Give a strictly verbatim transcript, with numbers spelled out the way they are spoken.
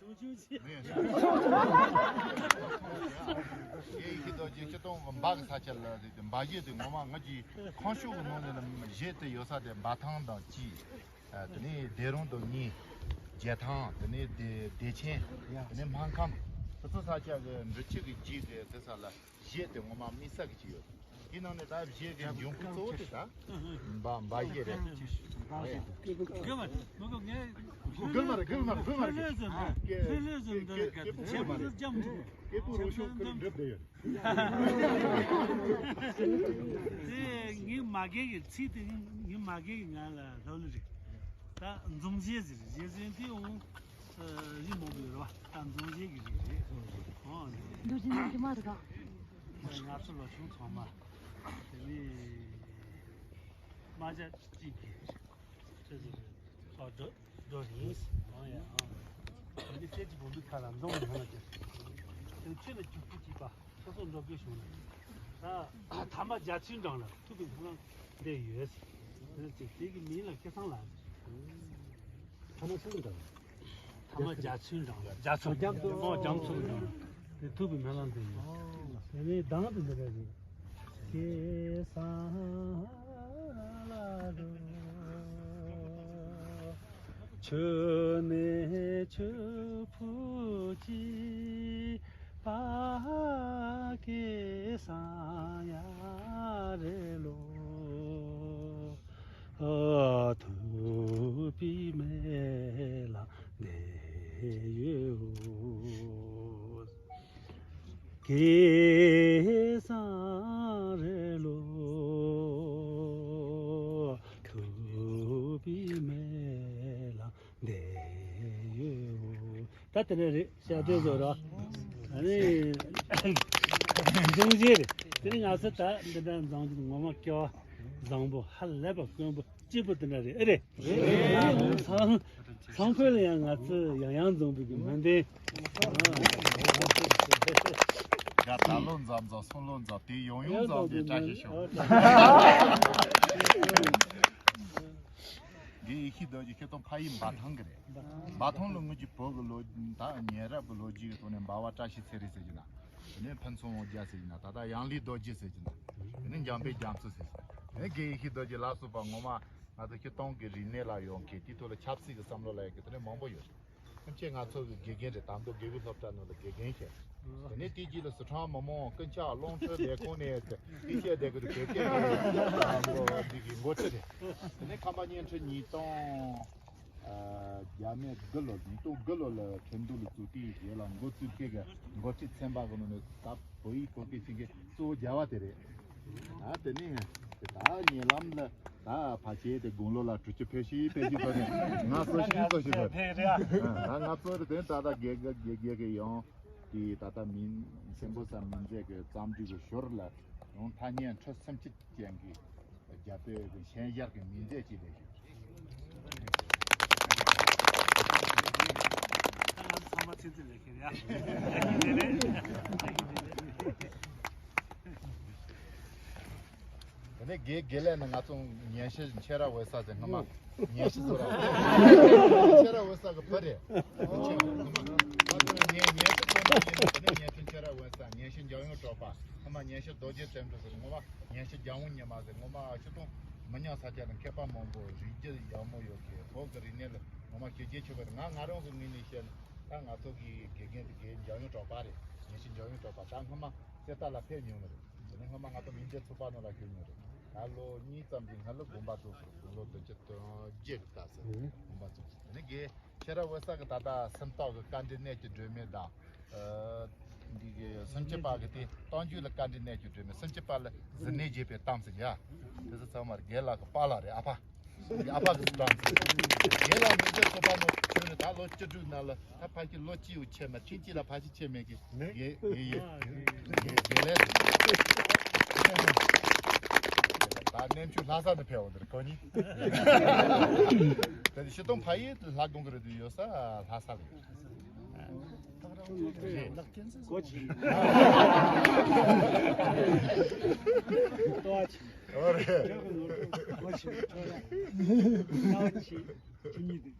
ངས་ཤི་དོ་ཅིག་ཁྱི་སྟོང་གི་འབའ་གི་ས་ཆ་ལ་རེད་དེ། འབའ་གཞས་དེ་ངོ་མ་ང་གི་ཁང་ཤུག་གི་ནང་ནས་ལ་གཞས་དེ་ཡོད་ས་དེ་འབའ་ཐང་དང་གཅིག་ཨ། དེ་ནས་སྡེ་རོང་དང་གཉིས། རྒྱལ་ཐང་། དེ་ནས་སྡེ་སྡེ་ཆེན། དེ་ནས་སྨར་ཁམས། དེ་ཚོ་ས་ཆ་གི་འབྲི་ཆུ་གི་རྒྱུད་དེ་དེ་ས་ལ། གཞས་དེ་ངོ་མ་དམིགས་བསལ་གྱི་ཅིག་ཡོད། དེའི་ནང་ནས་ད་གཞས་ཀྱི་འབྱུང་ཁུངས་གཙོ་བོ་དེ་ད་འབའ་འབའ་གཞས་རེད། རྒན་མ་རེད། མི་གོ་ངས། རྒན་མ་རེད། རྒན་མ་རེད། རྒན་མ་རེད། སྐད་ལོས་ཟེར་ན། སྐད་ལོས་ཟེར་ན་འདི་ལ་སྐད་ཆེན་པོ་ཟེར་ན་འཇམ་ཐུབ། སྐད་པོ་རོ་ཤོག་ཁུར་འགྲུབ་བསྡད་ཡོད། དེ་ངའི་མ་རྒན་གྱི་ཚིག་དེ་ངའི་མ་རྒན་གྱི་ང་ལ་ལྷོད་ལྷོད་རེད། ད་འཛོམས་གཞས་ཟེར། གཞས་ཟེར་དེ་འོང་། རིགས་མང་པོ་ཡོད་རེད་བ། ད་འཛོམས་གཞས་ཀྱི་རིགས་རེད། ཨོ། འདུ་བྱེད་ནི་རྒྱུ་མ་རེད་ད། ང་ཚོ་ལོ་ཆུང་ཚང་མ་དེ་ནི་རྨ་བྱ་གཅིག་གི་ཆེད་དུ་ཨོ་འགྲོ་འགྲོ་ཡིན། ཨོ་ཡ་ཨོ། དེ་ནི་སྲས་ཀྱི་བུ་འདུག་ཁ་ལ་འཛོམས་ཡོང་ལ་ཅེ། དེ་ནི་ཆོས་ལ་རྒྱུག་ཁུལ་གྱིས་པ། སོ་སོ་འགྲོ་དགོས་བྱུང་ནས། ད་ཐ་མ་རྒྱ་ཆེའི་འགྲམ་ལ་ཐུག་པའི་ཁོ་རང་བསྡད་ཡོད། དེ་ཚེ་དེ་གི་མིང་ལ་སྐལ་བཟང་ལ། ཐ་མ་ཆེན་པོ་འདྲ། ཐ་མ་རྒྱ་ཆེའི་འགྲམ་ལ། རྒྱ་མཚོ། རྒྱ་མཚོ། ཨོ། རྒྱ་མཚོ་གི་འགྲམ་ལ། དེ་ཐུག་པའི་སྨོན་ལམ་འདེབས་ཡོད། དེ་ནས་གདངས་དེ་འདི་འདྲ་རེད། སྐལ་བཟང་ལ་འགྲོ། ཆུ་ནས་ཆུ་ཕུ་ཅི། པ་ཀི་སང་ཡ་རེ་ལོ། ཨ། ཐུབ་པའི་མེ་ལ་འདས་ཡོད། ཀི་སང་རེ་ལོ། ཐུབ་པའི་མེ་ལ་འདས་ཡོད། ད་དེ་འདྲ་རེད། ཤ་སྟོན་བཟོ་ར། ཨ་ནི་འབྱུང་བཞི་རེད། དེ་ནི་ང་ཚོ་ད་འདི་འདྲ་འཛོམས་རྒྱུ་ངོ་མ་སྐལ་བ་བཟང་པོ། ཧ་ལས་པ་དཀོན་པོ་སྐྱིད་པོ་དེ་འདྲ་རེད། ཨེ་རེད། ཚང་ཚང་ཁོས་ལ་ཡང་ང་ཚོ་ཡང་ཡང་འཛོམས་པའི་གི་སྨོན་འདུན། ཡ་ད་ལོ་འཛོམས་འཛོམས། སོང་ལོ་འཛོམས། དེ་ཡང་ཡང་འཛོམས་པའི་བཀྲ་ཤིས་ཤོག། འདི་ཡེ་ཤེས་རྡོ་རྗེ་ཁྱེད་ཚོ་ཕ་ཡུལ་འབའ་ཐང་གི་རེད། འབའ་ཐང་ལ་ངོས་ཀྱི་བོད་ཀྱི་ལོ་ད་ཉེ་རབས་ཀྱི་ལོ་རྒྱུས་ཀྱི་ཐོག་ནས་འབའ་བ་བཀྲ་ཤིས་ཚེ་རིང་ཟེར་གྱི་ན། དེ་ནས་ཕུན་ཚོགས་དབང་རྒྱལ་ཟེར་གྱི་ན། ད་ལྟ་ཡང་ལེ་རྡོ་རྗེ་ཟེར་གྱི་ན། དེ་ནས་འཇམ་དཔལ་རྒྱ་མཚོ་ཟེར་གྱི་ན། དེ་ནས་དགེ་ཡེ་ཤེས་རྡོ་རྗེ་ལ་སོགས་པ་ངོ་མ་ང་ཚོ་སྤྱིར་བཏང་གི་རིག་གནས་ལ་ཡོང་མཁན། དེའི་ཐོག་ལ་ཆབ་སྲིད་ཀྱི་བསམ་བློ་ལ་ཡོང་མཁན་དེ་འདྲ་མང་པོ་ཡོད། ཐམས་ཅད་ང་ཚོ་གི་དགེ་རྒན་རེད། ད་མདོ་དགེ་བའི་སློབ་གྲྭ་ནང་ལ་དགེ་རྒན་བྱས། དེ་ནས་དེའི་རྗེས་ལ་སི་ཁྲོན་མི་མང་ཀུན་ཁྱབ་རླུང་འཕྲིན་ལས་ཁུངས་ནས་དེ་བཤད་བསྡད་དགོས་དུས་བོད་སྐད་ཀྱི་འགོ་ཁྲིད་རེད། དེ་ནས་ཁམས་པ་བརྙན་འཕྲིན་ཉིས་སྟོང་བརྒྱ་མེད་དགུ་ལོ། ཉིས་སྟོང་དགུ་ལོ་ལ་ཁྲིན་ཏུའུ་ལ་བཙུགས་དུས་རྗེས་ལ་འགོ་བཙུགས་མཁན་གྱི་འགོ་ཁྲིད་ཚན་པ་གི་ནང་ནས་ད་བོད་ཡིག་བོད་སྐད་ཤེས་མཁན་གཙོ་བོ་རྒྱལ་བ་དེ་རེད། ད་དེ་ནས་ད་ཉེ་ལམ་ལ། ད་ཕལ་ཆེར་དེ་དགུང་ལོ་ལ་གྲུ་ཆུ་ཕེབས་ཤིག་ཕེབས་ཤིག་ཟེར་ནས་ང་གསོ་ཤིག་གསོ་ཤིག་ཟེར། ང་གཙོ་བོ་དེ་ད་ལྟ་དགེ་དགེ་དགེ་དགེ་ཡང་དེ་ད་ལྟ་མིང་མཁན་པོ་ས་མིང་མཛད་ཀྱི་རྩོམ་སྒྲིག་གི་ཞོར་ལ་ཡང་ཐ་སྙད་འཕྲོ་སུམ་ཅུ་ཅན་གྱི་རྒྱ་བོད་ཀྱི་ཤན་སྦྱར་གྱི་མིང་མཛོད་ཅིག་ལས་ཤིག། ཚང་མ་ཚིག་མཛོད་ལས་ཤིག་ཡ། དེ་ནས་དགེ་དགེ་ལས་ནི་ང་ཚོ་ཉན་ཤེས་མཆེད་ར་འོད་ས་ཟེར། སྔ་མ་ཉན་ཤེས་ཚོ་ར་མཆེད་ར་འོད་ས་གི་བུ་རེད། ང་ཚོ་ཉན་ཉན་ཤེས་ཚོ་ནི་ཡིན་ནི། དེ་ནས་ཉན་ཤེས་མཆེད་ར་འོད་ས། ཉན་ཤེས་འཇམ་དབྱངས་གྲགས་པ། སྔ་མ་ཉན་ཤེས་རྡོ་རྗེ་བཙན་སྒྲོལ་ཟེར། སྔོན་མ་ཉན་ཤེས་རྒྱལ་དབང་ཉི་མ་ཟེར། སྔོན་མ་སྤྱིར་བཏང་མི་ཉག་ས་ཆ་ནས་མཁས་པ་མང་པོ་རིགས་རྒྱུད་ཡག་མོ་ཡོད་མཁན། བོད་ཀྱི་རིག་གནས་ལ་ངོ་མ་ཞེ་རྒྱས་ཆེ་བ་རེད། ང་ང་རང་གི་ངོས་ནས་བཤད་ན་ད་ང་ཚོ་གི་དགེ་རྒན་དེ་དགེ་འཇམ་དབྱངས་གྲགས་པ་རེད། ཉན་ཤེས་འཇམ་དབྱངས་གྲགས་པ། ད་སྔོན་མ་གསེར་རྟ་ལ་ཕེབས་མྱོང་ནི་རེད། དེ་ནས་སྔོན་མ་ང་ཚོ་མིང་སྡེ་ཚོགས་པ་ནང་ལ་ཞུགས་མྱོང་རེད། ད་ལོ་གཉིས་ཙམ་གྱི་སྔོན་ལ་དགོན་པ་བཙུགས་སོང་། དགུང་ལོ་བདུན་ཅུ་དོན་བརྒྱད་ཀྱི་སྐབས་སུ་དགོན་པ་བཙུགས་སོང་། དེ་ནས་དགེ་མཆེད་ར་འོད་ས་གི་ད་ལྟ་སུམ་རྟགས་ཀྱི་བཀའ་འདྲི་གནད་ཀྱི་སྒྲོན་མེ་དང་། ཨ། འདི་གི་སུམ་ཅུ་པ་གི་དེ་རྟགས་འཇུག་ལ་བཀའ་འདྲི་གནད་ཀྱི་སྒྲོན་མེ། སུམ་ཅུ་པ་ལ་གཟུར་གནས་རྒྱས་པའི་གཏམ་ཟེར་ཡ། དེ་ཚོ་ཚང་མ་དགེ་ལགས་ཀྱི་པཱ་ལགས་རེད། ཨ་ཕ། དགེ་ཨ་ཕ་གི་གཏམ་ཟེར། དགེ་ལགས་མིང་སྡེ་ཚོགས་པ་ནང་བྱོན་ནས་ད་ལོ་བཅུ་དྲུག་ནང་ལ། ད་ཕལ་ཆེར་ལོ་གཅིག་ཡང་ཆད་མེད། ཐེངས་གཅིག་ལ་ཕལ་ཆེར་ཆད་མེད་ཀི། དགེ་དགེ་ཡོད། དགེ་དགེ་ལས་རེད། ད་གནས་མཆོག་ལྷ་ས་ནས་ཕེབས་འོང་དེར་ཁོ་གཉིས། ད་ནི་སྤྱིར་བཏང་ཕ་ཡུལ་ལྷ་སྒང་གི་རེད་དུས་ཡོད་ས་ལྷ་ས་ལ་ཡོད། གོ་ཆི། ཏོ་ཆི། ཨོ་རེད། གོ་ཆི། ཏོ་ཆི། ཆི་ཉི་དེ།